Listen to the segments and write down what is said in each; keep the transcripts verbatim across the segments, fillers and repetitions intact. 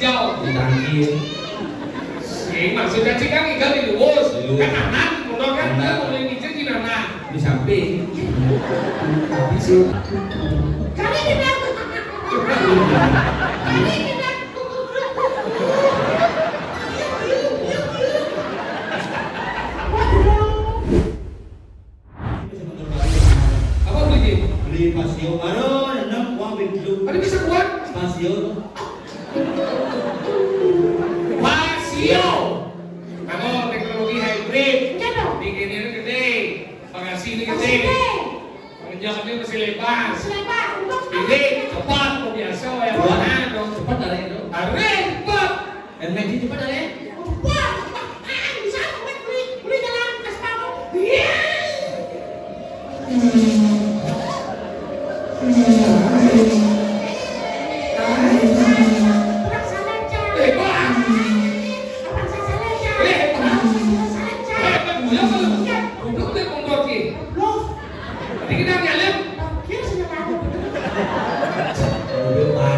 Jauh. Di tangki. Sing maksudnya sih kan ikan di luwus. Di luwus. Kan anak, ngono kan. Anak. Kan boleh ngijil di mana? Di samping. Habis itu. Kali kita. Kali kita. Apa beli? Beli pasio. Baru nenang uang beli dulu. Ada bisa kuat? Pasio. Pasio. Kamu teknologi hybrid. Iya dong. Bikinnya ini gede. Bagasi ini gede. Bagasi gede. Pengenjamnya masih lebar. Masih lebar. Untuk ini cepat, mau biasa, ya, wah, mana dong? Cepat dari itu. Tarik, cepat. Dan Medi cepat dari. Cepat, cepat. Ah, bisa, cepat, beli, beli jalan, kasih tahu. Iya. Orang salah, Cak. Eh, Bang. Orang salah, Cak. Eh, Bang. Orang salah, Cak. Eh, Bang, Buyang, Bang. Iya. Goblok deh, Bang Doki. Goblok. Dikit lagi, Alif. Kira sudah tahu.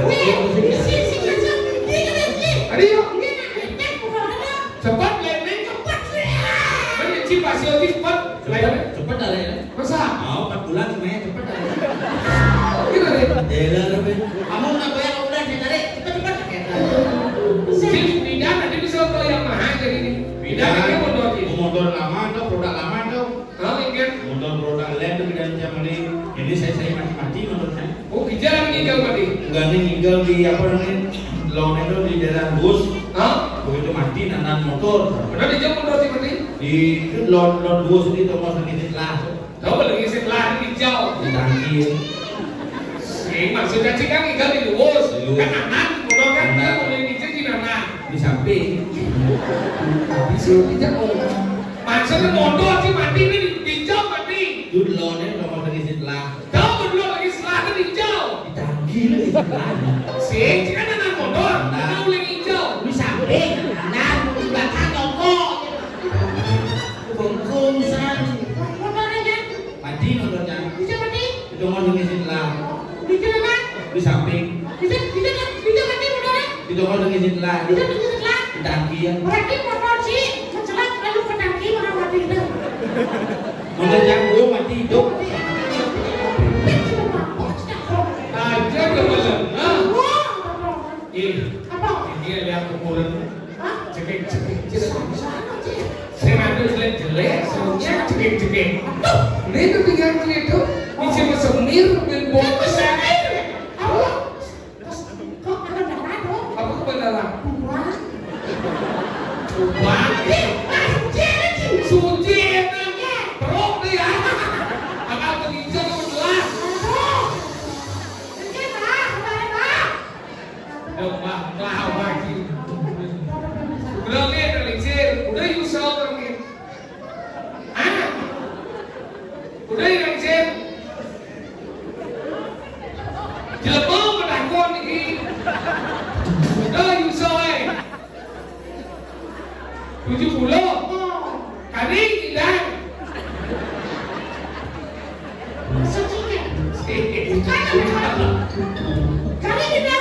Wih, si, si, si, si. Ini kan, ini. Tadi, yuk. Ini nak, ini kan, bukan orang. Cepat, Lek, Neng, cepat, Lek. Kan ya, Ci, pasti, Ci, cepat. Cepat, cepat dah, Lek. Masa? Mau empat bulan semuanya cepat dah, Lek. Gimana, Lek? Dealer, Lek. Kamu nak bayar udah saya tarik, cepat, cepat. Ci, pindah, nanti bisa ke Yamaha jadi ini. Pindah, pindah, pindah, mundur, Ci. Mau motor lama tuh, produk lama tuh. Tahu, ingat? Motor produk lain tuh pindah macam ini. Ini saya, saya mati-mati motornya. Oh, kijang ngigel mati? Enggak, ini ngigel di, apa namanya, lawan itu di daerah Bus. Hah? Begitu mati, nanan motor. Benar, di jam berarti mati? Di, itu lawan, lawan Bus ini, toko sakit lah. Tahu, lagi setelah ini jauh. Di tangki. Sing, maksudnya sih kan ngigel di Bus. Di Bus. Kan anak, motor kan, anak. Dia boleh ngigel di mana? Di samping. Habis itu, tidak mau. Maksudnya motor sih mati, ini di, di jam mati. Itu lawan itu, toko sakit lah. Tahu berdua lagi selatan hijau. Ditagih lu di sebelah. Sing, kan anak motor, nah. Tahu lagi hijau. Lu sampai, nah, lu dibakar toko. Bengkung, san. Motornya, Jan? Mati motornya. Bisa mati? Itu mau di sebelah. Di mana? Di samping. Bisa, bisa, bisa mati motornya? Itu mau di sebelah. Bisa di sebelah. Ditagih ya. Berarti motor sih mencelat lalu ke tangki orang mati itu. Motor jago mati hidup. Aja udah malam. Nah. Ih, apa? Ini lihat ukuran. Hah? Cekik, cekik, cekik. Saya ngambil jelek-jelek, semuanya cekik-cekik. Aduh, ini tuh tinggal jelek tuh. Ini cuma semir, main bola. Apa? Terus, kok ada darah tuh? Apa kebenaran? Buah. Buah? Ih, ah, suci, suci. Suci, enak. Iya. Terus deh ya. Akal kelinci tuh jelas. Aduh. Ini, Pak, kemarin, Pak. Aduh, Pak, Pak, Pak, Pak. Berarti ada lingsir. Udah, you saw, berarti. Hah? Udah, you lingsir. Jelema penakon iki. Dah, Yusof, eh. Tujuh puluh. Kari tidak. Maksudnya? Kari tidak. Kari tidak.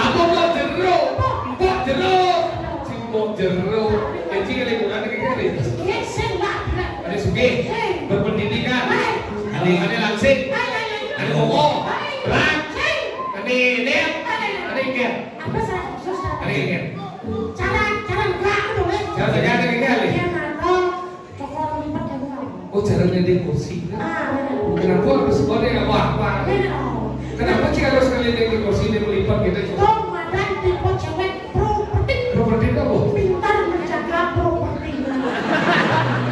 Apa mbok jero? Mbok jero. Sing mbok jero. Jadi kali kurang iki kali. Ada sugih. Berpendidikan. Ada, ada langsing. Ada kokoh. Berat. Ada dem. Ada ikan. Ada ikan. Cara, cara enggak, betul, ya? Cara enggak, ada ikan. Iya, mantap. Cokor lipat ya, bukan? Oh, jarang nendeng kursi. Ah, benar. Kenapa harus kau yang apa-apa? Benar. Kenapa sih harus kalian nendeng kursi ini melipat gitu? Tuh, madan tipe cewek properti. Properti itu apa? Pintar menjaga properti.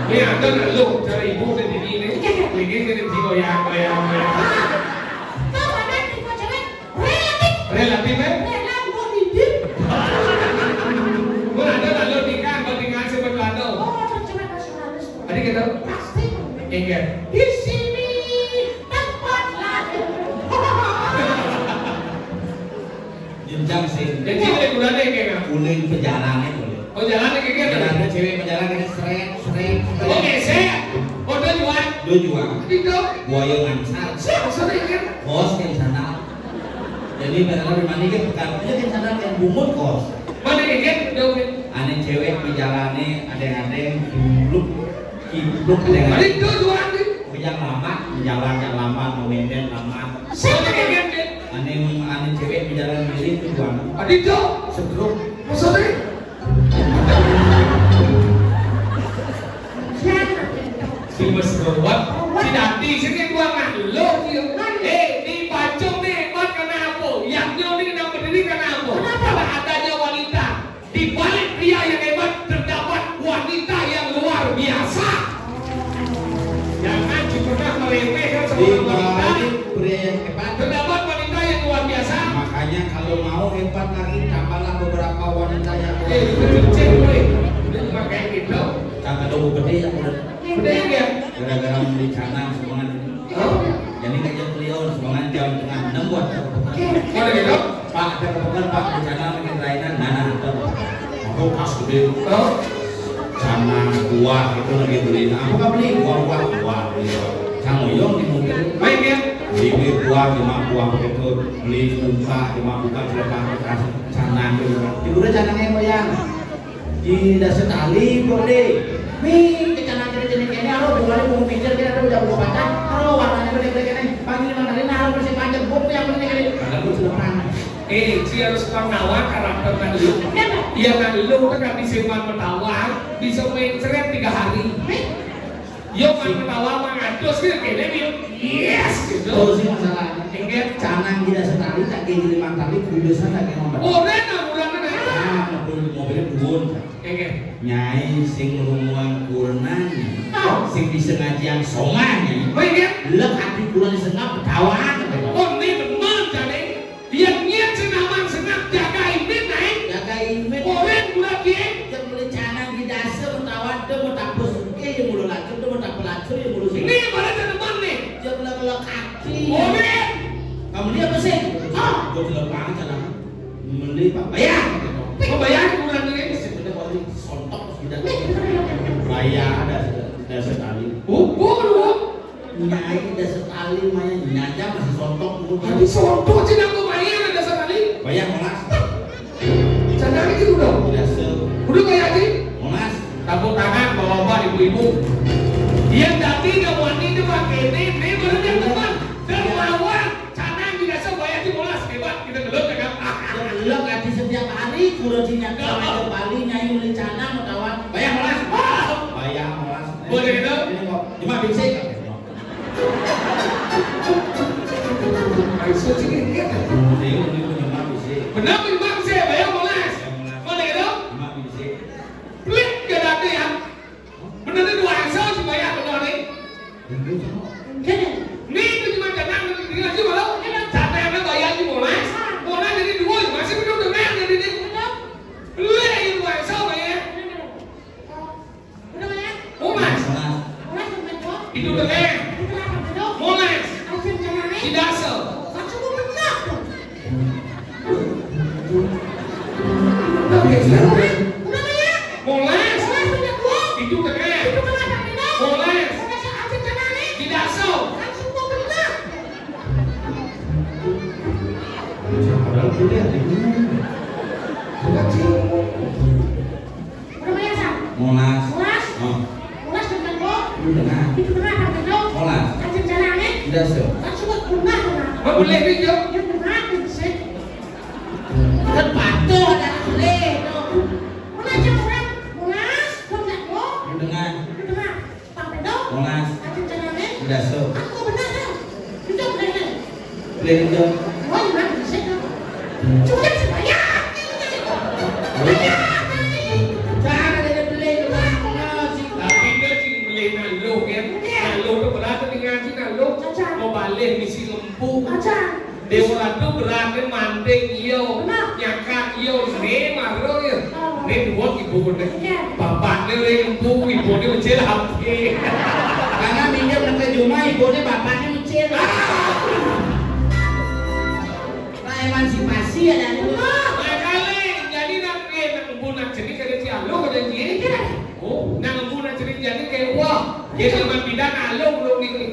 Ini ada nggak lo cari ibu dan ini ini? Iya, iya. Ini ini di goyang, goyang, goyang. Ah, tuh, madan tipe cewek Relatif. Relatif, eh? Rela nggo didit. Mun ada lalu nikah, engko nikah sing betul. Oh, terjemah nasionalis. Tadi kita? Pasti. Enggak. Di sini tempat lahir. Jenjang sih. Jadi, ada gunanya kayak nggak? Uling pejalannya boleh. Oh, jalannya kayak gitu? Ada cewek pejalan ini seret, seret, seret. Oke, Tujuan. Buaya ngansar. Siapa sih ini? Kos yang sana. Jadi mereka di mana kan pekan. Iya kan sana yang bungut kos. Mana ini? Ane cewek di jalannya ada yang ada yang buluk, buluk ada yang ada. Itu jualan. Yang lama, jalan yang lama, mawenden lama. Siapa yang Ane ane cewek di jalan miring tujuan. Tadi itu. Setruk. Maksudnya? Si Mas Gawat, si Dati, sini gua ngeluh dia. Eh, di Pacung nih hebat karena apa? Yang nyo nih yang berdiri karena apa? Kenapa? Karena adanya wanita. Di balik pria yang hebat terdapat wanita yang luar biasa. Jangan pernah meremehkan seorang wanita. Di balik pria yang hebat terdapat wanita yang luar biasa. Makanya kalau mau hebat lagi, tambahlah beberapa wanita yang luar biasa. Eh, itu cek, weh. Itu pakai gitu. Kata dulu gede yang udah. Gede ya? Gara-gara beli canang semuanya. Hah? Jadi kerja beliau semuanya jam tengah enam buat. Mana gitu? Pak, ada kebetulan Pak, di sana makin layanan, mana ada. Aku pas gede. Hah? Canang, buah itu lagi beli. Nah, aku nggak beli buah, buah, buah, beli buah. Sang Uyong di mobil. Baik ya? Beli, beli buah, cuma buah begitu. Beli buka, cuma buka, cuma canang gitu. Ibu udah canangnya yang bayar. Tidak sekali, Bro, deh. Nih, ke canang kita jenis ini, alo, dua kali mau mikir, kita udah buka pacar. Alo, warnanya udah kayak gini. Panggil mandarin, alo, masih panjang. Gue yang penting kali. Padahal gue sudah pernah. Eh, si harus tahu nawa karakter tadi. Iya, kan lu kan bisa main ketawa, bisa main seret tiga hari. Yo, main ketawa, mang adus gitu, kayaknya dia, yes, gitu. Tuh sih masalahnya. Ingat. Canang tidak sekali, tak kayak jadi mantan, kudu dosa, tak kayak ngomong. Oh, Ren, ah, udah, Ren, ah. Nah, mobil, mobilnya duun. Ingat. Nyai sing ngomong Quran, sing bisa ngaji yang somah, Nyai. Oh, ingat. Lek hati Quran sengap, ketawa. Oh, ini bener, jadi. Yang niat senaman senang jaga imit, naik. Jaga imit. Orang budak dia. Yang beli canang di dasa, mentawa, dia mau tapus, oke, yang mulu lacur, dia mau tapus lacur, yang mulu sini. Ini yang mana tanaman nih? Dia beli kaki. Orang. Kamu lihat apa sih? Ah. Gue bilang, "Bang, canang." Mending, Pak, bayar. Mau bayar kurang ini. Sebenarnya kalau sontok sudah. Bayar, ada, ada sekali. Bubur, Bang. Nyai udah sekali, Maya, nyanya masih sontok dulu. Tapi sontok sih, nggak mau bayar, ada sekali. Bayar, molas. Sadar itu dong. Udah se- Udah bayar, Ji? Molas. Tepuk tangan, bapak-bapak, ibu-ibu. Dia tadi nggak wani, dia pakai ini, ini baru dia teman. Dermawan, canang tidak sebayar di molas. Hebat, kita gelut, ya kan? Gelut, ngaji setiap hari, kudu dinyatakan aja Bali, Nyai beli canang, mau tawar. Bayar, molas. Bayar, molas. Boleh gitu? Ini kok, cuma bingsit. Bener, Bang, saya bayar molas. Mana gitu? Beli, gak ada ya. Bener itu, Bang, saya sih bayar, bener nih. Nih, itu cuma jangan, tinggal sih, malu. Sampai ada bayar di molas. Molas jadi dua, masih belum dengar jadi ini. Beli, itu, Bang, saya bayar. Udah, Mas? Molas. Molas. Molas, dompet gua. Itu tengah. Itu kenapa, Bro? Molas. Aja jangan, eh. Tidak asal. Kan semua benar, tuh. Udah, Mas? Udah, Mas? Molas. Molas, dompet gua. Itu tengah. Itu kenapa, Bro? Molas. Molas, aja jangan, eh. Tidak asal. Kan semua benar. Padahal kita ada ini. Bukan sih. Udah bayar, Sam? Molas. Molas? Oh. Molas dengan lo? Itu tengah. Itu tengah, apa betul? Molas. Kan rencana, eh? Tidak, sir. Kan suka tengah, tengah. Apa boleh itu, Jo? Yang tengah, itu sih. Kan patuh, ada boleh, tuh. Mana aja orang? Molas, lo nggak lo? Itu tengah. Itu tengah. Molas. Udah, so. Aku benar, ya. Itu benar, ya. Benar, Jo. Oh, iya, bisa, Jo. Cuma saya bayar. Bayar, bayar. Cara dia beli, Mas. Tapi dia sih beli nang lu, kan? Iya. Nang lu tuh berarti dengan si nang lu. Caca. Mau balik misi lembu. Caca. Dewa Ratu berani manting iyo, benar. Nyakak iyo, ne maro iyo. Oh. Ne dua ibu ne. Iya. Bapakne oleh ibu, ibu ne kecil hati. Karena minjem nang ke rumah, ibu ne bapakne kecil. Ah. Nah, emansipasi ada itu. Nah, kali, jadi nak, eh, nak ibu nak jenis ada si Alo, ada si. Iya. Oh, nang empu nak cerik jani kayak, wah, dia zaman pindah ngalung lu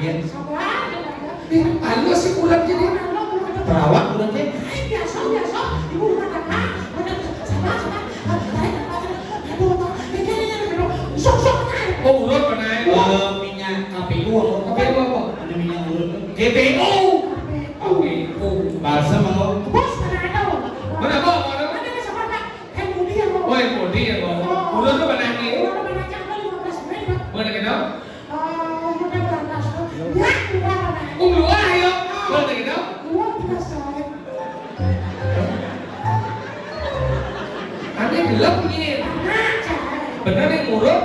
Iya. Ih, halus sih urat jadi. Perawat urat jadi. Oh, urat mana? Eh, minyak K P U apa? K P U apa? Ada minyak urat. K P U. K P U. Balsam apa? Mana, Bang? Mana? Kan budi ya, Bang. Oh, yang budi ya, Bang. Oh. Udah tuh mana nih? Udah mana cakep lima belas menit, Bang. Mana kita? Oh, udah berangkat. Ya, udah mana? Umur wah, ya. Mana kita? Dua belas menit. Ane gelem nih. Mana, cakep? Bener nih, ngurut.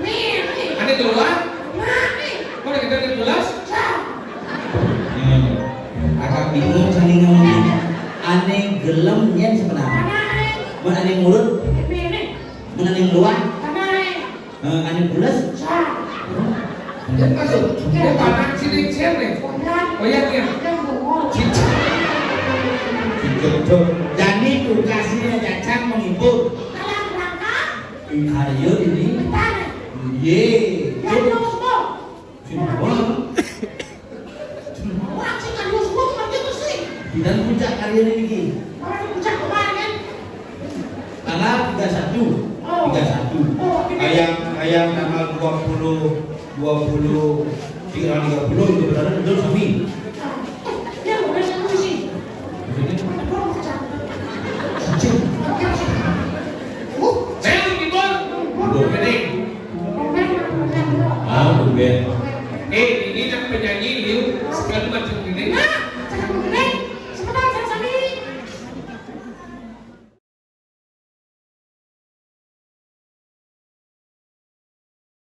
Ini, ini. Ane keluar. Mana nih? Mana kita nih gelas? Cakep. Hmm. Agak bingung saling ngomongnya. Ane gelem nyen sebenarnya. Mana nih? Mun ane ngurut, Ini, ini. Mun ane ngluah, Mana nih? Eh, ane pules. Cak. Dia masuk. Dia panak sini, siap nih. Oyak. Oyak ya. Yang bongol. Cicak. Cicak tuh. Jadi tugasnya Jacang menghibur. Kalau berangkat. Karya ini. Bentar. Ye. Yang bongol. Sini bongol. Wah, sing kan dua semua kemarin tuh sih. Di dalam puncak karya ini. Orang di puncak kemarin kan? Tanggal tiga satu. Oh. Tiga satu. Oh, tiga. Kayak, kayak tanggal dua puluh, dua puluh, tiga, tiga puluh itu benar betul sami. Ah, eh, ya, udah satu sih. Maksudnya? Ada orang pecah. Cicing. Oke, sih. Uh. Saya Iqbal. Iqbal. Gede. Ah, tumben. Eh, ini kan penyanyi, Liu. Sekali macam ini.